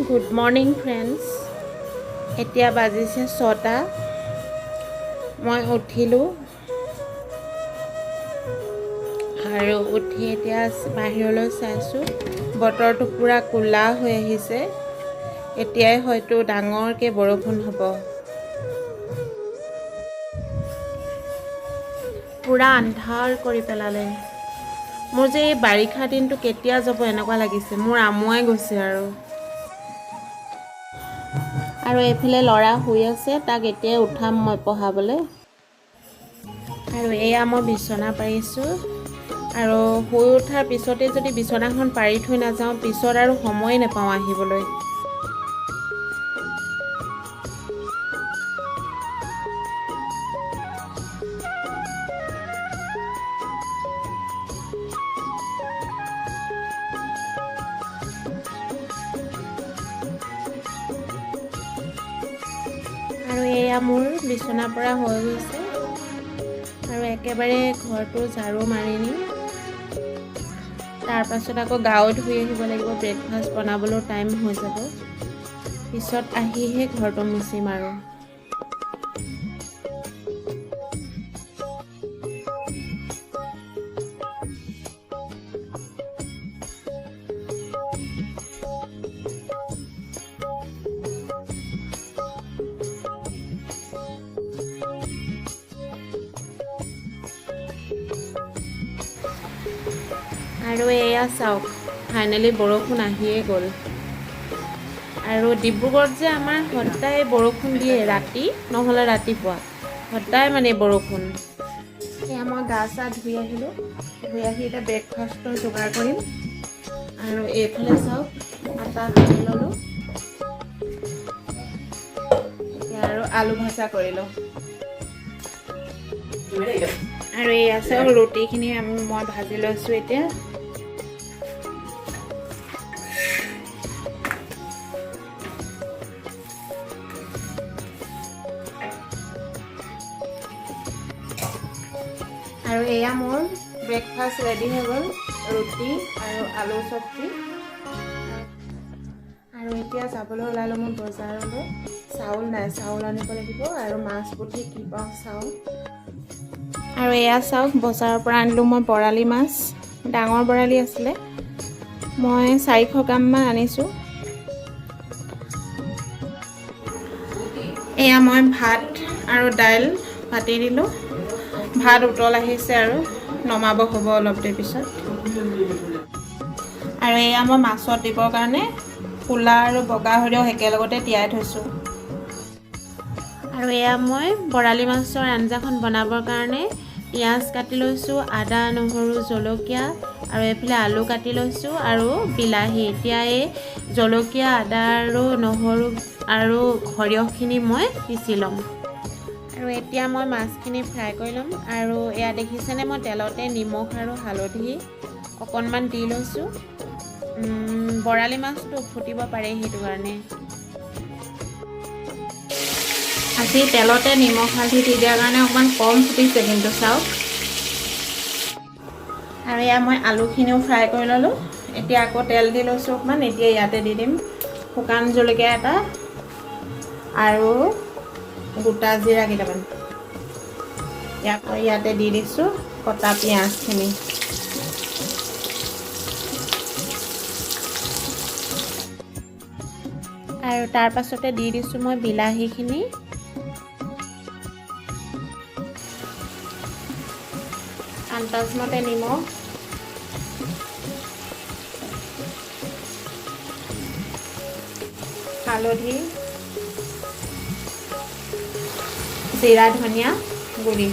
Good morning friends. এতিয়া বাজিছে 6টা। মই উঠিলোঁ আৰু উঠি এতিয়া বাহিৰলৈ চাইছোঁ, বতৰটো পূৰা ক'লা হৈ আহিছে। এতিয়াই হয়তো ডাঙৰকৈ বৰষুণ হ'ব। পূৰা আন্ধাৰ কৰি পেলালে। মোৰ যে এই বাৰিষা দিনটো কেতিয়া যাব এনেকুৱা লাগিছে, মোৰ আমুৱাই গৈছে। আৰু আৰু এইফালে ল'ৰা শুই আছে, তাক এতিয়াই উঠাম মই পঢ়াবলৈ। আৰু এয়া মই বিচনা পাৰিছোঁ। আৰু শুই উঠাৰ পিছতে যদি বিচনাখন পাৰি থৈ নাযাওঁ, পিছত আৰু সময়ে নাপাওঁ আহিবলৈ। আৰু এয়া মোৰ বিচনা পৰা হৈ গৈছে। আৰু একেবাৰে ঘৰটো ঝাৰু মাৰি নিম, তাৰপাছত আকৌ গাও ধুই আহিব লাগিব, ব্ৰেকফাষ্ট বনাবলৈও টাইম হৈ যাব। পিছত আহিহে ঘৰটো মুচিম। আৰু আৰু এয়া চাওক, ফাইনেলি বৰষুণ আহিয়ে গ'ল। আৰু ডিব্ৰুগড়ত যে আমাৰ সদায় বৰষুণ দিয়ে, ৰাতি নহ'লে ৰাতিপুৱা সদায় মানে বৰষুণ। এয়া মই গা চা ধুই আহিলোঁ। ধুই আহি এতিয়া ব্ৰেকফাষ্টৰ যোগাৰ কৰিম। আৰু এইফালে চাওক, আটা সানি ল'লোঁ। এতিয়া আৰু আলু ভাজা কৰি লওঁ। আৰু এই চাওক, ৰুটিখিনি মই ভাজি লৈছোঁ এতিয়া। আৰু এয়া মোৰ ব্ৰেকফাষ্ট ৰেডি হৈ গ'ল, ৰুটি আৰু আলু চব্জি। আৰু এতিয়া যাবলৈ ওলালোঁ মই বজাৰলৈ। চাউল নাই, চাউল আনিব লাগিব আৰু মাছ পুঠি কি পাওঁ চাওঁ। আৰু এয়া চাওক, বজাৰৰ পৰা আনিলোঁ মই বৰালি মাছ। ডাঙৰ বৰালি আছিলে, মই 400 গ্ৰামমান আনিছোঁ। এয়া মই ভাত আৰু দাইল পাতি দিলোঁ। ভাত উতল আহিছে আৰু নমাব হ'ব অলপ দেৰি পিছত। আৰু এয়া মই মাছত দিবৰ কাৰণে ক'লা আৰু বগা সৰিয়হ একেলগতে তিয়াই থৈছোঁ। আৰু এয়া মই বৰালি মাছৰ আঞ্জাখন বনাবৰ কাৰণে পিঁয়াজ কাটি লৈছোঁ, আদা, নহৰু, জলকীয়া আৰু এইফালে আলু কাটি লৈছোঁ আৰু বিলাহী। এতিয়া এই জলকীয়া, আদা আৰু নহৰু আৰু সৰিয়হখিনি মই পিচি ল'ম। আৰু এতিয়া মই মাছখিনি ফ্ৰাই কৰি ল'ম। আৰু এয়া দেখিছেনে, মই তেলতে নিমখ আৰু হালধি অকণমান দি লৈছোঁ। বৰালি মাছটো ফুটিব পাৰে, সেইটো কাৰণে। আজি তেলতে নিমখ হালধি দি দিয়াৰ কাৰণে অকণমান কম ফুটিছে কিন্তু, চাওক। আৰু এয়া মই আলুখিনিও ফ্ৰাই কৰি ল'লোঁ। এতিয়া আকৌ তেল দি লৈছোঁ অকণমান। এতিয়া ইয়াতে দি দিম শুকান জলকীয়া এটা আৰু গোটা জিৰা কেইটামান। ইয়াক ইয়াতে দি দিছোঁ কটা পিঁয়াজখিনি। আৰু তাৰ পাছতে দি দিছোঁ মই বিলাহীখিনি। আন্দাজমতে নিমখ, হালধি, জিৰা, ধনিয়া গুড়ি।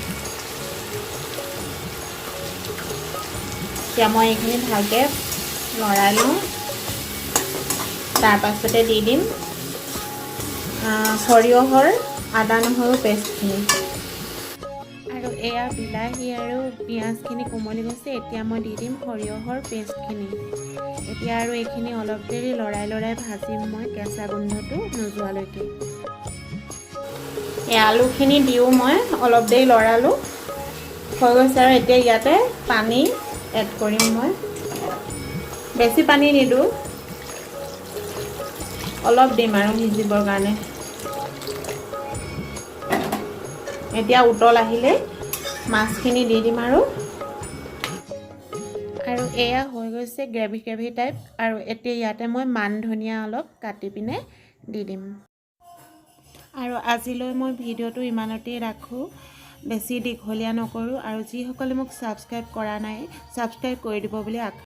এতিয়া মই এইখিনি ভালকৈ লৰাই লওঁ। তাৰপাছতে দি দিম সৰিয়হৰ আদা নহৰু পেষ্টখিনি। আৰু এয়া বিলাহী আৰু পিঁয়াজখিনি কোমলি গৈছে। এতিয়া মই দি দিম সৰিয়হৰ পেষ্টখিনি। এতিয়া আৰু এইখিনি অলপ দেৰি লৰাই লৰাই ভাজিম মই, কেঁচা গোন্ধটো নোযোৱালৈকে। এই আলুখিনি দিও মই অলপ দেৰি লৰালোঁ, হৈ গৈছে। আৰু এতিয়া ইয়াতে পানী এড কৰিম মই। বেছি পানী নিদিওঁ, অলপ দিম আৰু সিজিবৰ কাৰণে। এতিয়া উতল আহিলেই মাছখিনি দি দিম আৰু। আৰু এয়া হৈ গৈছে গ্ৰেভি গ্ৰেভি টাইপ। আৰু এতিয়া ইয়াতে মই মান ধনিয়া অলপ কাটি পিনে দি দিম। আৰু আজিলৈ মই ভিডিঅ'টো ইমানতেই ৰাখোঁ, বেছি দীঘলীয়া নকৰোঁ। আৰু যিসকলে মোক ছাবস্ক্ৰাইব কৰা নাই, ছাবস্ক্ৰাইব কৰি দিব বুলি আশা